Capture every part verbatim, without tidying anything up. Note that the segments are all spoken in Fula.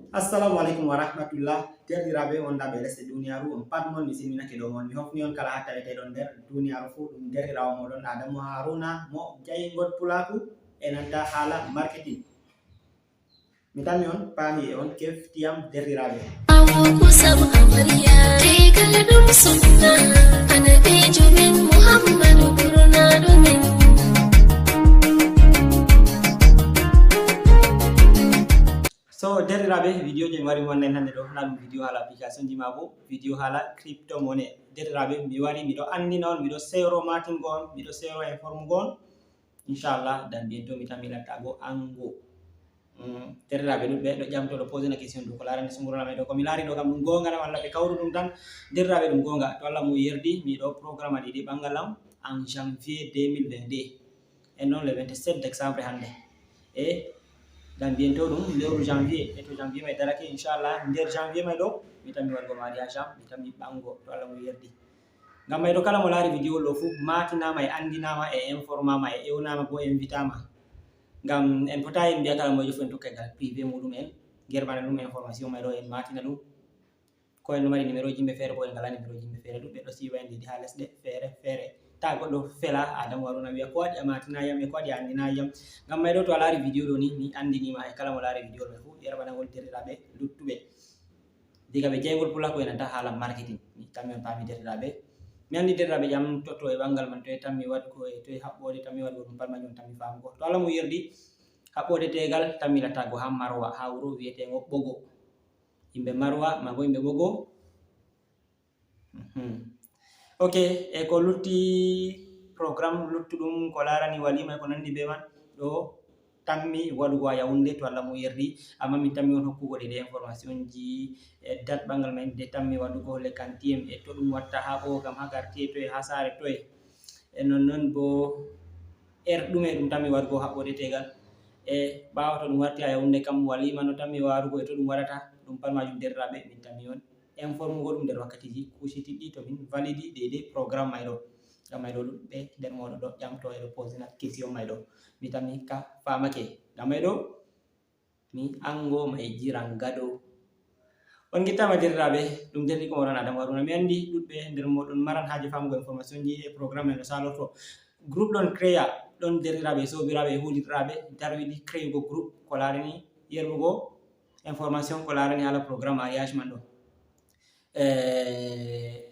Assalamu aleykum wa rahmatullah. Derɗiraaɓe wonɗaaɓe lesɗe duniyaaru, on pat mon mi simminake ɗo mon. Mi hofni on kala haa taweteɗon nder duniyaaru fuu. Ɗum derɗiraawo mooɗon Adamu Haruna mo jayngol pulaaku e nanta haala marketing. Mi tammi on paami e on keftiyam derɗiraaɓe. Awo kusam amarya, tegal ɗum sunna, anabiijo min Muhammadu ɓurnaaɗo min. So derɗiraaɓe, video je mi wari mon nen hannde ɗo, na ɗum video haala application ji ma bo video haala crypto monnaie. Derɗiraaɓe, mi wari miɗo anndina on, miɗo seyoro matingo on, miɗo seyoro informugo on. Inchallah, dan bientôt mi tammi lattago ango. Mm, derɗiraaɓe ɗuɗɓe ɗo ƴamto ɗo posé na question dow ko laarani sungurana may ɗo. Ko mi laari ɗo kam ɗum goonga na walla ɓe kawru ɗum tan? Derɗiraaɓe ɗum goonga. To Allah mo yerdi, miɗo programme aɗi ɗi ɓanngal am en janvier deux mille vingt-deux. En noon le vingt-sept décembre hannde. E dan bientôt ɗum lewru janvier. E to janvier may darake, inchallah, nder janvier may ɗo, mi tammi waɗgo mariage am, mi tammi ɓanngo, to Allah mo yerdi. Ngam may ɗo kala mo laari video ɗo fuu, maatinaama e anndinaama e informaama e ewnaama bo invitaama. Ngam en potaay en mbi'a kala moyjo fuu en tokka e ngal privé muuɗum en, ngerɓana ɗum information may ɗo en maatina ɗum. Ko en ɗo mari numéro ji yimɓe feere bo en ngalaa numéro ji yimɓe feere ɗuɗɓe ɗo siiwa en ɗiɗi haa lesɗe feere feere. Taa goɗɗo fela Adamu Haruna wi'a ko waɗi a maatinaa yam e ko waɗi a anndinaa yam. Ngam may ɗo to a laari video ɗo ni mi anndiniima e kala mo laari video ɗo fuu yerɓanagol derɗiraaɓe luttuɓe. Diga ɓe jeyngol pulaaku e nanta haala marketing. Mi tammi on paami derɗiraaɓe. Mi anndi derɗiraaɓe jam totto e ɓanngal man, toye tammi waɗgo e toye haɓɓoode tammi waɗgo ɗum pat majum tammi faamugo. To Allah mo yerdi haɓɓoode teegal tammi lattago haa Marwa, haa wuro wi'eteengo Ɓogo. Yimɓe Marwa, maa bo yimɓe Ɓogo. Mhm. Ok, e ko lutti programme luttuɗum ko laarani waliima e ko nanndi bee man, ɗo tammi waɗugo a Yaoundé to Allah mo yerdi, amma min tammi on hokkugo ɗe ɗe information ji e dat ɓanngal may, de tammi waɗugo le quantième e to ɗum watta haa ɓoogam haa quartier toye, haa saare toye. E non non bo er ɗume ɗum tammi waɗugo haɓɓoode teegal. E ɓaawo to ɗum warti a Yaoundé kam waliima no tammi warugo e to ɗum waɗata, ɗum pat majum derɗiraaɓe min tammi on informugo ɗum nder wakkatiiji kuusitiɗɗi to min validi deydey programme may ɗo. Ngam may ɗo ɗuɗɓe nder mooɗon ɗo ƴamto e ɗo posina question may ɗo. Mi tammi ka faamake. Ngam may ɗo mi ango may jiran gado. On ngittaama derɗiraaɓe, ɗum derɗi ko moɗon Adamu Haruna. Mi anndi ɗuɗɓe nder mooɗon maran haaje faamugo information ji e programme may no saalorto. Groupe ɗon créa, ɗon derɗiraaɓe, soobiraaɓe e huulitiraaɓe darwiɗi créugo groupe ko laarani yerɓugo information ko laarani haala programme mariage man ɗo. Eh,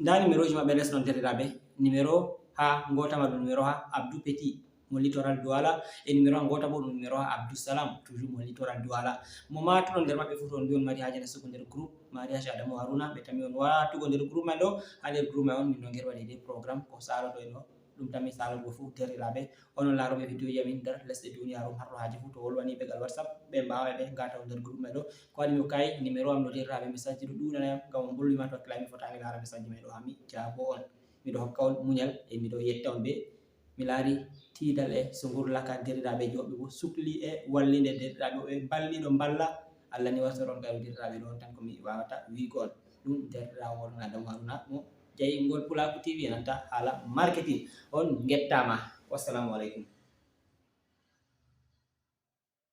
ndaa numéro ji maɓɓe les ɗon derɗiraaɓe. Numéro haa ngoota ma ɗum numéro haa Abdou Petit mo Littoral Douala, e numéro haa ngoota bo ɗum numéro haa Abdou Salam toujours mo Littoral Douala. Mo maatuɗon nder maɓɓe fuu to on mbi on mari haaje nastugo nder groupe mariage Adamu Haruna, ɓe tammi on waatugo nder groupe man ɗo. Haa nder groupe man on min ɗon ngerwa deydey programme ko saaloto en ɗo. Ɗum tammi saalorgo fuu derɗiraaɓe. Onon laarooɓe video ji amin nder lesɗe duniyaaru, marɗo haaje fuu to wolwani ɓe gal WhatsApp, ɓe mbaawa ɓe ngaata on nder groupe may ɗo. Ko waɗi mi hokkaay numéro am ɗo derɗiraaɓe, message ji ɗuuɗuuɗanay am ngam on mbolwi ma to hakkilay mi fotaani laara message ji may ɗo haa mi jaabo on. Miɗo hokka on muñal e miɗo yetta on bee mi laari tiidal e sungurlaka derɗiraaɓe joɓɓe bo sukli e wallinde derɗiraaɓe woɓɓe balliɗo mballa. Allah ni wasoro on kay derɗiraaɓe ɗo on tan ko mi waawata wiigo on. Ɗum derɗiraawo moɗon Adamu Haruna mo jayngol Pulaaku T V e nanta haala marketing. On ngettaama. Wassalamu aleykum.